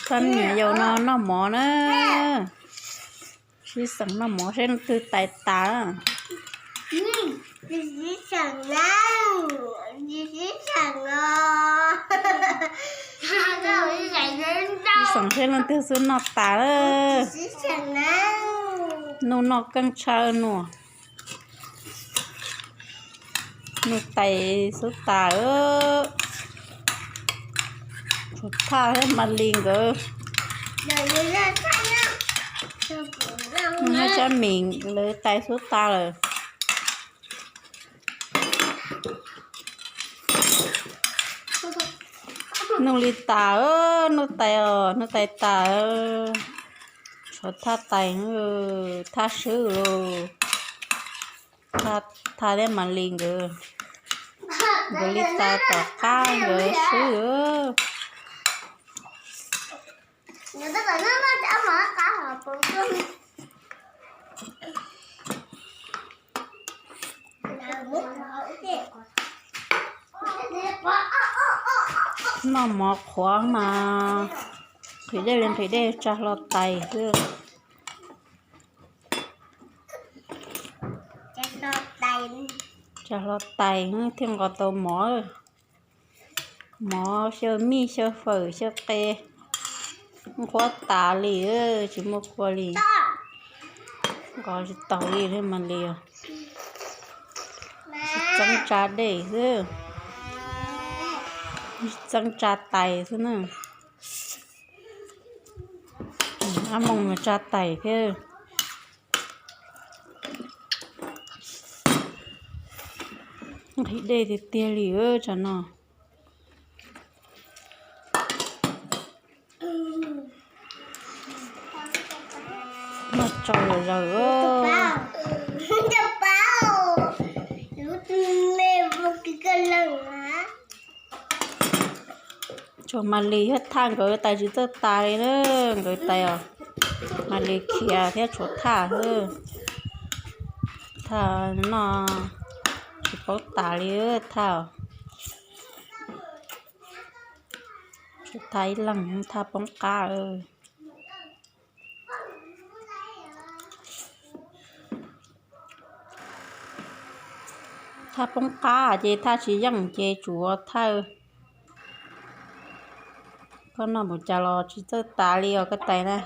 Pab me nyuam yaus no noj mov na. Sib xeem noj mov seb leej twg tais tas. Sib xeem seb leej twg xub noj tas lawm. Nuj noj keej tshaj nuj. Nuj tais xub tas. Tshuav Thaj thiab Mas Lis nkawd. Nuj nyob Tsab Mim lawv tais xub tas lawm. Nuj li tas, nuj tais os, nuj tais tas. Tshuav Thaj tais, Thaj swb lauj. Thaj thiab Mas Lis nkawd, nkawd li tas tom qab nkawd swb. Noj mov qhuav mas nqhis dej li nqhis dej tsa hlo tais xwb. Tsa hlo tais thiaj nqos tau mov. Mov xyaw mij xyaw fawm xyaw qe, nqhuab tas li, tsis muaj kua li. Nqos tsis taus li thiab mas li. Tsis txeeb tsa dej xwb, tsis txeeb tsa tais xwb na. Ab Moos tsa tais thiab. Nqhis dej tiag tiag li tsam no. Noj tsau zom zaws. Tshuav Mas Lis thiab Thaj nkawd tais tsis txawj tas li na, nkawd tais os. Mas Lis khiav thiab tshuav Thaj xwb. Thaj no tsis paub tas li Thaj. Tshuav Thaj ib leeg, Thaj poob qab. Thaj poob qab ces Thaj tsis yeej ces tsuav Thaj. Koj noj mus cas los tsis txawj tas li os koj tais na.